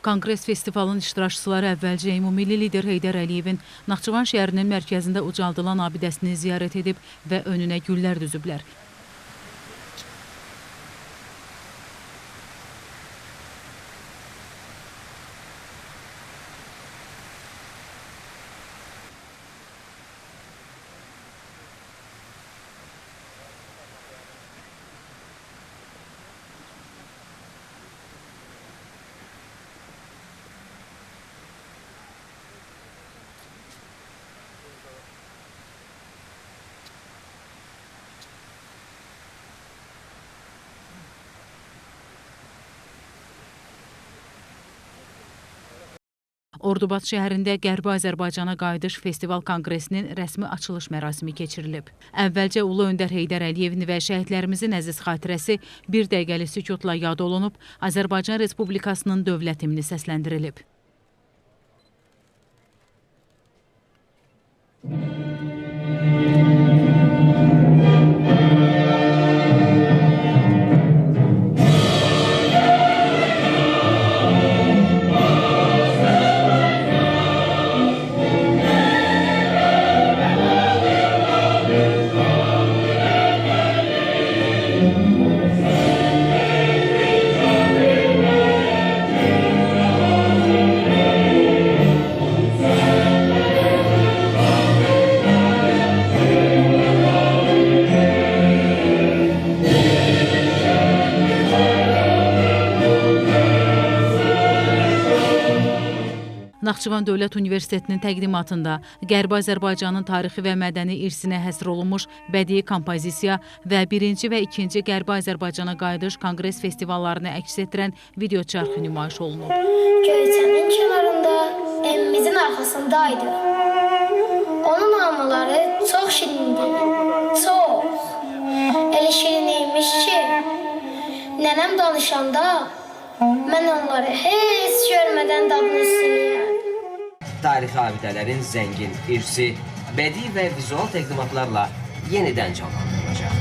Konqres festivalın iştirakçıları əvvəlcə ümummilli lider Heydər Əliyevin Naxçıvan şəhərinin mərkəzində ucaldılan abidəsini ziyarət edib və önünə güllər düzüblər. Ordubad şəhərində Qərbi Azərbaycana qayıdış festival konqresinin rəsmi açılış mərasimi keçirilib. Əvvəlcə Ulu Öndər Heydər Əliyevin və şəhidlərimizin əziz xatirəsi bir dəqiqəlik sükutla yad olunub, Azərbaycan Respublikasının dövlət himni səsləndirilib. Naxçıvan Dövlət Universitetinin təqdimatında Qərbi Azərbaycanın tarixi və mədəni irsinə həsr olunmuş bədii kompozisiya və 1-ci və 2-ci Qərbi Azərbaycana qayıdış konqres festivallarını əks etdirən video çarxı nümayiş olunub. Göyçənin kənarında evimizin arxasındaydı. Onun almaları çox şirindi, çox. Elə şirin imiş ki, nənəm danışanda mən onları heç görmədən dadını istəyirəm. Tarixi abidələrin zəngin irsi, bədii və vizual təqdimatlarla yenidən canlandırılacaq.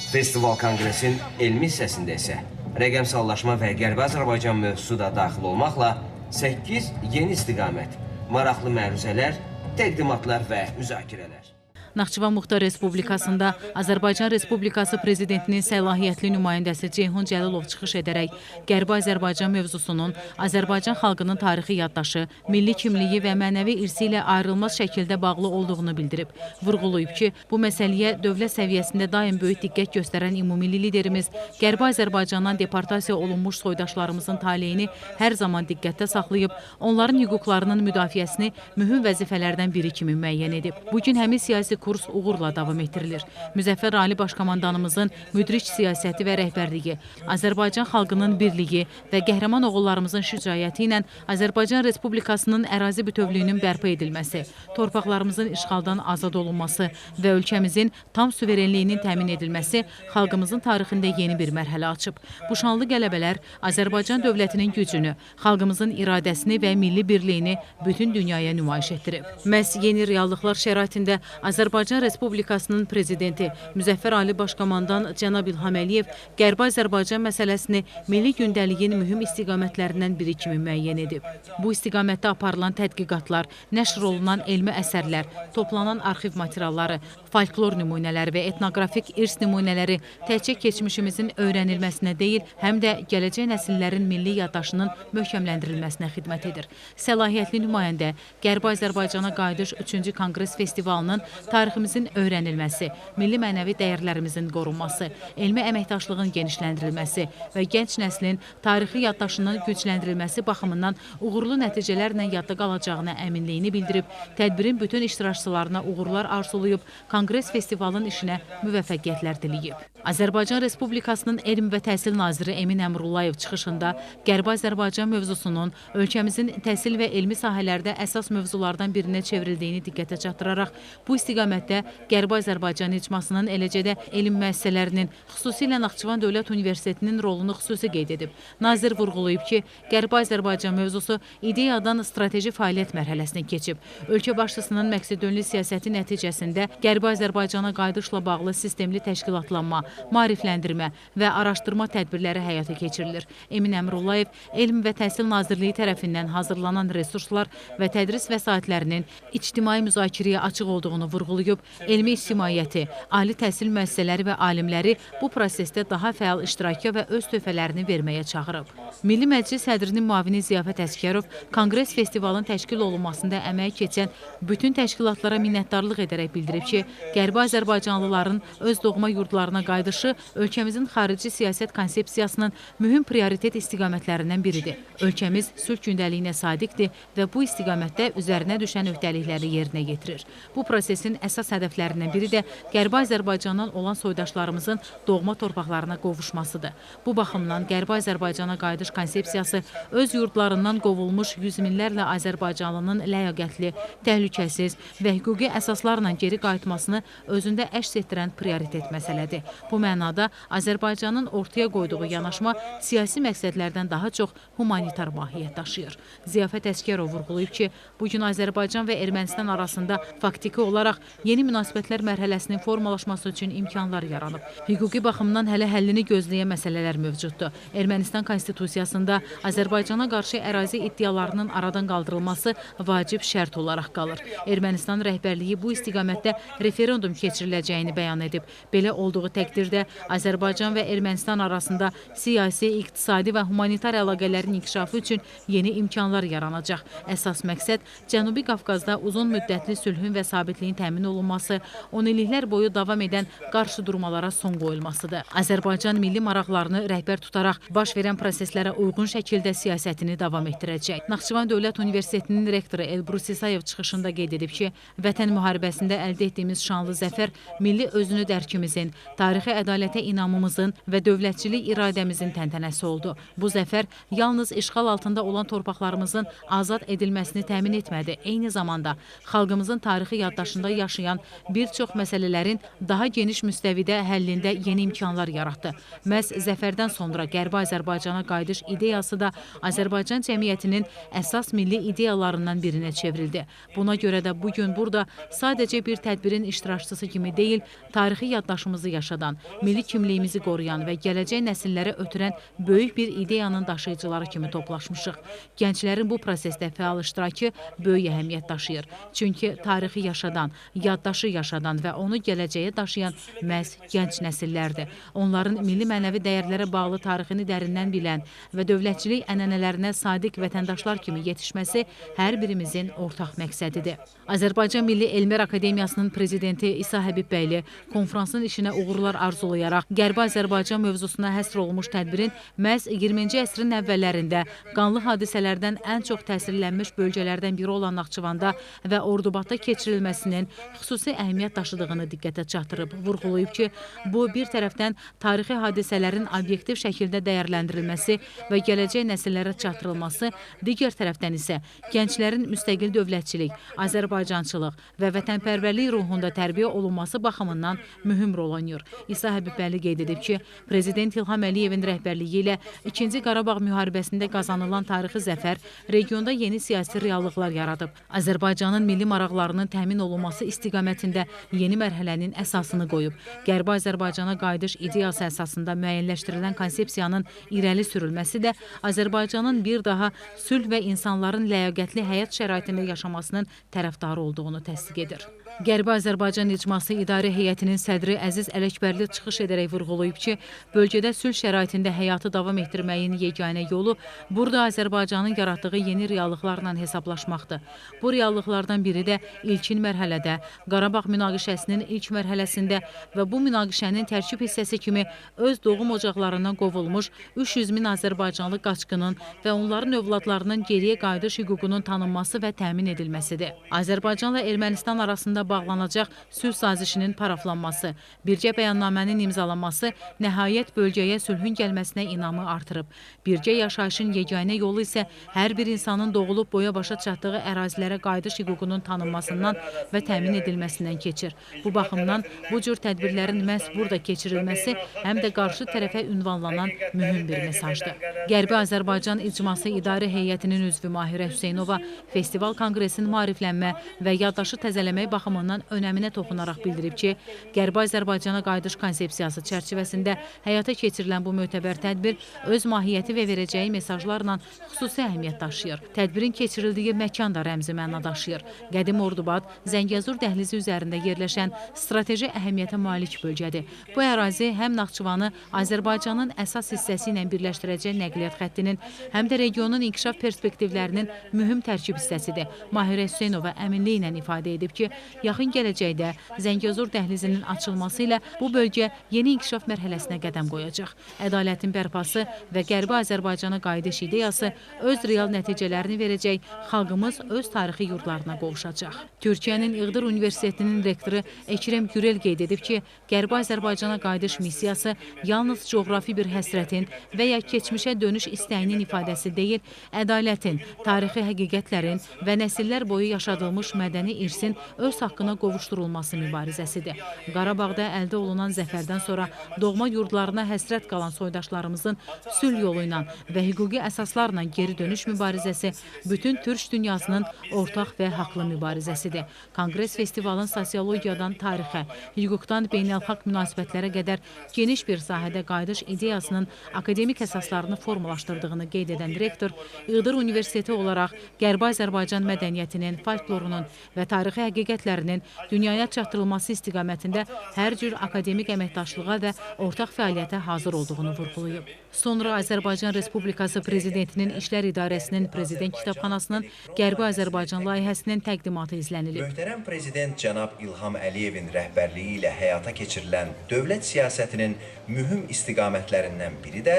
Festival konqresin elmi hissəsində isə rəqəmsallaşma və Qərbi Azərbaycan mövzusu da daxil olmaqla 8 yeni istiqamət, maraqlı məruzələr, təqdimatlar və müzakirələr. Naxçıvan Muxtar Respublikasında Azərbaycan Respublikası Prezidentinin səlahiyyətli nümayəndəsi Ceyhun Cəlilov çıxış edərək Qərbi Azərbaycan mövzusunun Azərbaycan xalqının tarixi yaddaşı, milli kimliyi və mənəvi irsi ilə ayrılmaz şəkildə bağlı olduğunu bildirib. Vurğulayıb ki, bu məsələyə dövlət səviyyəsində daim böyük diqqət göstərən ümummilli liderimiz Qərbi Azərbaycandan deportasiya olunmuş soydaşlarımızın taleyini hər zaman diqqətdə saxlayıb, onların hüquqlarının müdafiəsini mühüm vəzifələrdən biri kimi müəyyən edib. Bugün həmin siyasi kurs uğurla davam etdirilir. Müzəffər Ali Başkomandanımızın müdrik siyasəti və rəhbərliyi, Azərbaycan xalqının birliyi və qəhrəman oğullarımızın şücaəti ilə Azərbaycan Respublikasının ərazi bütövlüyünün bərpa edilməsi, torpaqlarımızın işğaldan azad olunması və ölkəmizin tam suverenliyinin təmin edilməsi xalqımızın tarixində yeni bir mərhələ açıb. Bu şanlı qələbələr Azərbaycan dövlətinin gücünü, xalqımızın iradəsini və milli birliyini bütün dünyaya nümayiş etdirib. Məhz yeni reallıqlar şəraitində Azərbaycan Respublikasının Prezidenti Müzəffər Ali Başkomandan cənab İlham Əliyev Qərbi Azərbaycan məsələsini milli gündəliyin mühüm istiqamətlərindən biri kimi müəyyən edib. Bu istiqamətdə aparılan tədqiqatlar, nəşr olunan elmi əsərlər, toplanan arxiv materialları, folklor nümunələri və etnoqrafik irs nümunələri təkcə keçmişimizin öyrənilməsinə deyil, həm də gələcək nəsillərin milli yaddaşının möhkəmləndirilməsinə xidmət edir. Səlahiyyətli nümayəndə Qərbi Azərbaycana qayıdış 3-cü Konqres festivalının tariximizin öyrənilməsi, milli mənəvi dəyərlərimizin qorunması, elmi əməkdaşlığın genişləndirilməsi və gənc nəslin tarixi yaddaşının gücləndirilməsi baxımından uğurlu nəticələrlə yadda qalacağına əminliyini bildirib, tədbirin bütün iştirakçılarına uğurlar arzulayıb, Konqres festivalın işinə müvəffəqiyyətlər diləyib. Azərbaycan Respublikasının Elm və Təhsil Naziri Emin Əmrullayev çıxışında Qərbi Azərbaycan mövzusunun ölkəmizin təhsil və elmi sahələrdə əsas mövzulardan birinə çevrildiyini diqqətə çatdıraraq, bu istiqamətdə istiqamətdə Qərbi Azərbaycan icmasının, eləcə də elm müəssisələrinin, xüsusilə Naxçıvan Dövlət Universitetinin rolunu xüsusi qeyd edib. Nazir vurğulayıb ki, Qərbi Azərbaycan mövzusu ideyadan strateji fəaliyyət mərhələsinə keçib. Ölkə başçısının məqsədyönlü siyasəti nəticəsində Qərbi Azərbaycana qayıdışla bağlı sistemli təşkilatlanma, maarifləndirmə və araşdırma tədbirləri həyata keçirilir. Emin Əmrullayev Elm və Təhsil Nazirliyi tərəfindən hazırlanan resurslar və tədris vəsaitlərinin ictimai müzakirəyə açıq olduğunu vurğulayıb, elmi ictimaiyyəti, ali təhsil müəssisələri və alimləri bu prosesdə daha fəal iştiraka və öz töhfələrini verməyə çağırıb. Milli Məclis sədrinin müavini Ziyafət Əsgərov konqres festivalın təşkil olunmasında əməyi keçən bütün təşkilatlara minnətdarlıq edərək bildirib ki, Qərbi Azərbaycanlıların öz doğma yurdlarına qayıdışı ölkəmizin xarici siyasət konsepsiyasının mühüm prioritet istiqamətlərindən biridir. Ölkəmiz sülh gündəliyinə sadiqdir və bu istiqamətdə üzərinə düşən öhdəlikləri yerinə yetirir. Bu prosesin əsas hədəflərindən biri də Qərbi Azərbaycandan olan soydaşlarımızın doğma torpaqlarına qovuşmasıdır. Bu baxımdan Qərbi Azərbaycana qayıdış konsepsiyası öz yurdlarından qovulmuş yüz minlərlə azərbaycanlının ləyaqətli, təhlükəsiz və hüquqi əsaslarla geri qayıtmasını özündə əks etdirən prioritet məsələdir. Bu mənada Azərbaycanın ortaya qoyduğu yanaşma siyasi məqsədlərdən daha çox humanitar mahiyyət daşıyır. Ziyafət Əsgərov vurğulayıb ki, bugün Azərbaycan və Ermənistan arasında faktiki olaraq yeni münasibətlər mərhələsinin formalaşması üçün imkanlar yaranıb. Hüquqi baxımdan hələ həllini gözləyən məsələlər mövcuddur. Ermənistan konstitusiyasında Azərbaycana qarşı ərazi iddialarının aradan qaldırılması vacib şərt olaraq qalır. Ermənistan rəhbərliyi bu istiqamətdə referendum keçiriləcəyini bəyan edib. Belə olduğu təqdirdə Azərbaycan və Ermənistan arasında siyasi, iqtisadi və humanitar əlaqələrin inkişafı üçün yeni imkanlar yaranacaq. Əsas məqsəd Cənubi Qafqazda uzun müddətli sülhün və sabitliyin təmin olunması, 10 illiklər boyu davam edən qarşıdurmalara son qoyulmasıdır. Azərbaycan milli maraqlarını rəhbər tutaraq baş verən proseslərə uyğun şəkildə siyasətini davam etdirəcək. Naxçıvan Dövlət Universitetinin rektoru Elbrus İsayev çıxışında qeyd edib ki, Vətən müharibəsində əldə etdiyimiz şanlı zəfər milli özünü dərkimizin, tarixi ədalətə inamımızın və dövlətçilik iradəmizin təntənəsi oldu. Bu zəfər yalnız işğal altında olan torpaqlarımızın azad edilməsini təmin etmədi. Eyni zamanda xalqımızın tarixi yaddaşında yaşayan bir çox məsələlərin daha geniş müstəvidə həllində yeni imkanlar yaratdı. Məhz zəfərdən sonra Qərbi Azərbaycana qayıdış ideyası da Azərbaycan cəmiyyətinin əsas milli ideyalarından birinə çevrildi. Buna görə də bugün burada sadəcə bir tədbirin iştirakçısı kimi deyil, tarixi yaddaşımızı yaşadan, milli kimliyimizi qoruyan və gələcək nəsillərə ötürən böyük bir ideyanın daşıyıcıları kimi toplaşmışıq. Gənclərin bu prosesdə fəal iştirakı böyük əhəmiyyət daşıyır. Çünki tarixi yaşadan, yaddaşı yaşadan və onu gələcəyə daşıyan məhz gənc nəsillərdir. Onların milli mənəvi dəyərlərə bağlı tarixini dərindən bilən və dövlətçilik ənənələrinə sadiq vətəndaşlar kimi yetişməsi hər birimizin ortaq məqsədidir. Azərbaycan Milli Elmlər Akademiyasının prezidenti İsa Həbibbəyli konfransın işinə uğurlar arzulayaraq Qərbi Azərbaycan mövzusuna həsr olunmuş tədbirin məhz 20-ci əsrin əvvəllərində qanlı hadisələrdən ən çox təsirlənmiş bölgələrdən biri olan Naxçıvanda və Ordubadda keçirilməsinin xüsusi əhəmiyyət daşıdığını diqqətə çatdırıb. Vurğulayıb ki, bu bir tərəfdən tarixi hadisələrin obyektiv şəkildə dəyərləndirilməsi və gələcək nəsillərə çatdırılması, digər tərəfdən isə gənclərin müstəqil dövlətçilik, azərbaycançılıq və vətənpərvərlik ruhunda tərbiyə olunması baxımından mühüm rol oynayır. İsa Həbibbəyli qeyd edib ki, Prezident İlham Əliyevin rəhbərliyi ilə 2-ci Qarabağ müharibəsində qazanılan tarixi zəfər regionda yeni siyasi reallıqlar yaradıb. Azərbaycanın milli maraqlarının təmin olunması istiqamətində yeni mərhələnin əsasını qoyub. Qərbi Azərbaycana qayıdış ideyası əsasında müəyyənləşdirilən konsepsiyanın irəli sürülməsi də Azərbaycanın bir daha sülh və insanların ləyaqətli həyat şəraitində yaşamasının tərəfdarı olduğunu təsdiq edir. Qərbi Azərbaycan İcması İdarə Heyətinin sədri Əziz Ələkbərli çıxış edərək vurğulayıb ki, bölgədə sülh şəraitində həyatı davam etdirməyin yeganə yolu burada Azərbaycanın yaratdığı yeni reallıqlarla hesablaşmaqdır. Bu reallıqlardan biri də ilkin mərhələdə, Qarabağ münaqişəsinin ilk mərhələsində və bu münaqişənin tərkib hissəsi kimi öz doğum ocaqlarından qovulmuş 300 min azərbaycanlı qaçqının və onların övladlarının geriyə qayıdış hüququnun tanınması və təmin edilməsidir. Azərbaycanla Ermənistan arasında bağlanacaq sülh sazişinin paraflanması, birgə bəyannamənin imzalanması nəhayət bölgəyə sülhün gəlməsinə inamı artırıb. Birgə yaşayışın yeganə yolu isə hər bir insanın doğulub boya başa çatdığı ərazilərə qayıdış hüququnun tanınmasından və təmin təyin edilməsindən keçir. Bu baxımdan bu cür tədbirlərin məhz burada keçirilməsi həm də qarşı tərəfə ünvanlanan mühüm bir mesajdır. Qərbi Azərbaycan İcması İdarə Heyətinin üzvü Mahirə Hüseynova festival konqresin maariflənmə və yaddaşı təzələmək baxımından önəminə toxunaraq bildirib ki, Qərbi Azərbaycana qayıdış konsepsiyası çərçivəsində həyata keçirilən bu mötəbər tədbir öz mahiyyəti və verəcəyi mesajlarla xüsusi əhəmiyyət daşıyır. Tədbirin keçirildiyi məkan da rəmzi məna daşıyır. Qədim Ordubad Zəngəzur dəhlizi üzərində yerləşən strateji əhəmiyyətə malik bölgədir. Bu ərazi həm Naxçıvanı Azərbaycanın əsas hissəsi ilə birləşdirəcək nəqliyyat xəttinin, həm də regionun inkişaf perspektivlərinin mühüm tərkib hissəsidir. Mahirə Hüseynova əminliklə ifadə edib ki, yaxın gələcəkdə Zəngəzur dəhlizinin açılması ilə bu bölgə yeni inkişaf mərhələsinə qədəm qoyacaq. Ədalətin bərpası və Qərbi Azərbaycana qayıdış ideyası öz real nəticələrini verəcək, xalqımız öz tarixi yurdlarına qovuşacaq. Türkiyənin İğdır Universitetinin rektoru Ekrem Gürel qeyd edib ki, Qərbi Azərbaycana qayıdış missiyası yalnız coğrafi bir həsrətin və ya keçmişə dönüş istəyinin ifadəsi deyil, ədalətin, tarixi həqiqətlərin və nəsillər boyu yaşadılmış mədəni irsin öz haqqına qovuşdurulması mübarizəsidir. Qarabağda əldə olunan zəfərdən sonra doğma yurdlarına həsrət qalan soydaşlarımızın sülh yolu ilə və hüquqi əsaslarla geri dönüş mübarizəsi bütün türk dünyasının ortaq və haqlı mübarizəsidir. Konqres festivalın sosiologiyadan tarixə, hüquqdan beynəlxalq münasibətlərə qədər geniş bir sahədə qayıdış ideyasının akademik əsaslarını formalaşdırdığını qeyd edən rektor, İğdır Universiteti olaraq Qərbi Azərbaycan mədəniyyətinin, folklorunun və tarixi həqiqətlərinin dünyaya çatdırılması istiqamətində hər cür akademik əməkdaşlığa və ortaq fəaliyyətə hazır olduğunu vurğulayıb. Sonra Azərbaycan Respublikası Prezidentinin İşlər İdarəsinin Prezident Kitabxanasının Qərbi Azərbaycan layihəsinin təqdimatı izlənilib. Möhtərəm Prezident cənab İlham Əliyevin rəhbərliyi ilə həyata keçirilən dövlət siyasətinin mühüm istiqamətlərindən biri də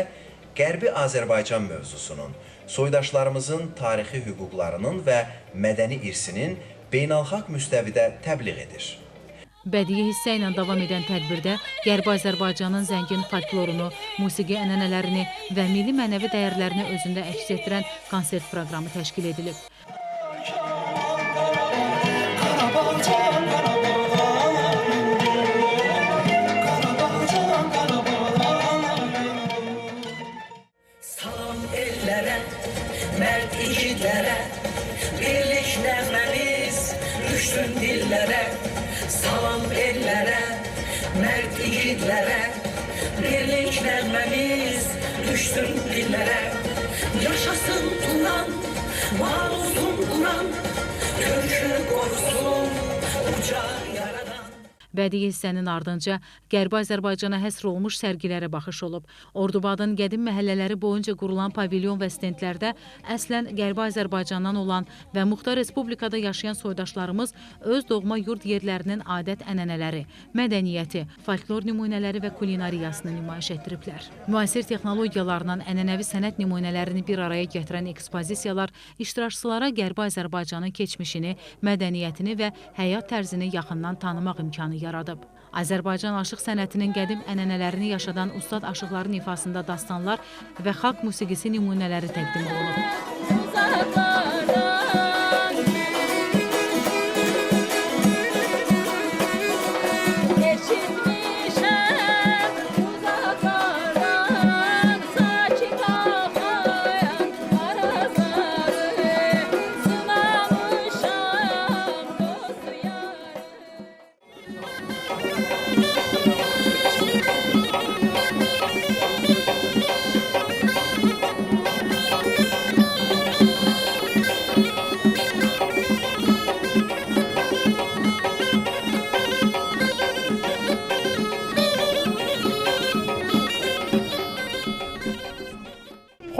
Qərbi Azərbaycan mövzusunun, soydaşlarımızın tarixi hüquqlarının və mədəni irsinin beynəlxalq müstəvidə təbliğ edir. Bədii hissə ilə davam edən tədbirdə Qərbi Azərbaycanın zəngin folklorunu, musiqi ənənələrini və milli mənəvi dəyərlərini özündə əks etdirən konsert proqramı təşkil edilib. Salam ellərə, mərd igidlərə, birlik nəğməmiz düşsün dillərə. Salam ellərə, mərd igidlərə, birlik nəğməmiz düşsün dillərə. Yaşasın Turan, var olsun Quran, Türk'ü korusun uca yaradan. Bədii hissənin ardınca Qərbi Azərbaycana həsr olunmuş sərgilərə baxış olub. Ordubadın qədim məhəllələri boyunca qurulan pavilyon və stendlərdə əslən Qərbi Azərbaycandan olan və Muxtar Respublikada yaşayan soydaşlarımız öz doğma yurd yerlərinin adət-ənənələri, mədəniyyəti, folklor nümunələri və kulinariyasını nümayiş etdiriblər. Müasir texnologiyalarla ənənəvi sənət nümunələrini bir araya gətirən ekspozisiyalar iştirakçılara Qərbi Azərbaycanın keçmişini, mədəniyyətini və həyat tərzini yaxından tanımaq imkanı yaradıb. Azərbaycan aşıq sənətinin qədim ənənələrini yaşadan ustad aşıqların ifasında dastanlar və xalq musiqisi nümunələri təqdim olunub.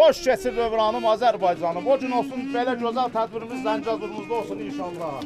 Xoş keçir dövranım Azərbaycanım. O gün olsun belə gözəl tədbirimiz Zəngəzurumuzda olsun inşallah.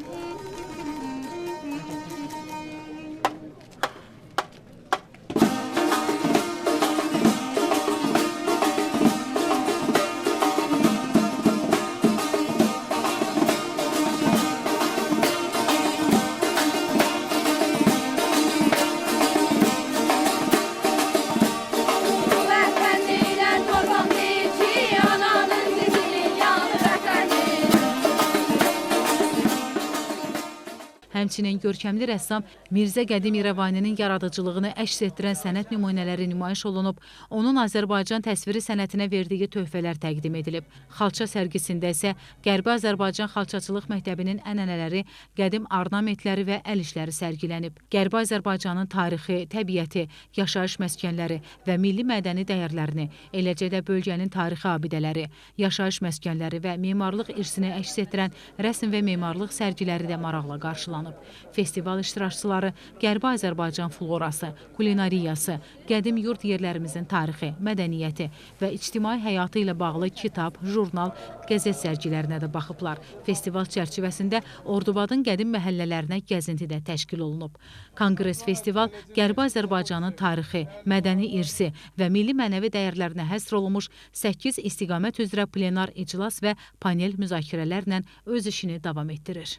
Həmçinin görkəmli rəssam Mirzə Qədim İrəvaninin yaradıcılığını əks etdirən sənət nümunələri nümayiş olunub, onun Azərbaycan təsviri sənətinə verdiyi töhfələr təqdim edilib. Xalça sərgisində isə Qərbi Azərbaycan Xalçaçılıq Məktəbinin ənənələri, qədim ornamentləri və əl işləri sərgilənib. Qərbi Azərbaycanın tarixi, təbiəti, yaşayış məskənləri və milli mədəni dəyərlərini, eləcə də bölgənin tarixi abidələri, yaşayış məskənləri və memarlıq irsini əks etdirən rəsm və memarlıq sərgiləri də maraqla qarşılanıb. Festival iştirakçıları Qərbi Azərbaycan florası, kulinariyası, qədim yurd yerlərimizin tarixi, mədəniyyəti və ictimai həyatı ilə bağlı kitab, jurnal, qəzet sərgilərinə də baxıblar. Festival çərçivəsində Ordubadın qədim məhəllələrinə gəzinti də təşkil olunub. Konqres festival Qərbi Azərbaycanın tarixi, mədəni irsi və milli mənəvi dəyərlərinə həsr olunmuş 8 istiqamət üzrə plenar iclas və panel müzakirələrlə öz işini davam etdirir.